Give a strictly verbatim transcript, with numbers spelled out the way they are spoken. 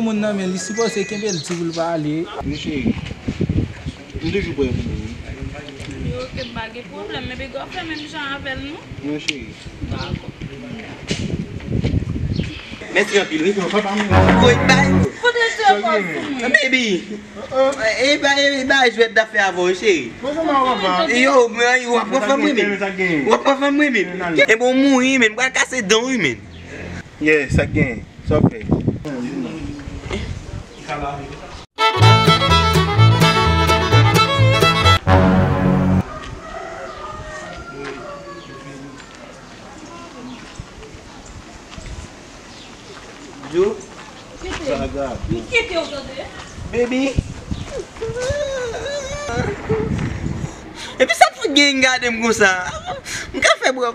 yon moun nan men, li sipoze kenbe l di pou l pa ale. Wi, cheri. M toujou prè pou ou, wi. Wi, oke, m pa gen pwoblèm, men piga w fè menm jan avè l, non. Wi, cheri. Dakò. Mèsi anpil, wi. Woy, bay. Kote ti yo pòz pou mwen? Baby. E ba, e ba, jwèt dap fè avè w, cheri. Yo, mwen, w ap pran fanm, wi, men. W ap pran fanm, wi, men. E bon, mouri, men. M pral kase dan, wi, men. Yeah, sa gen. Sa w fè? Djou, sa grav. M kite w tande. Baby. Epi sa fout gen gade m konsa. M ka fè bro.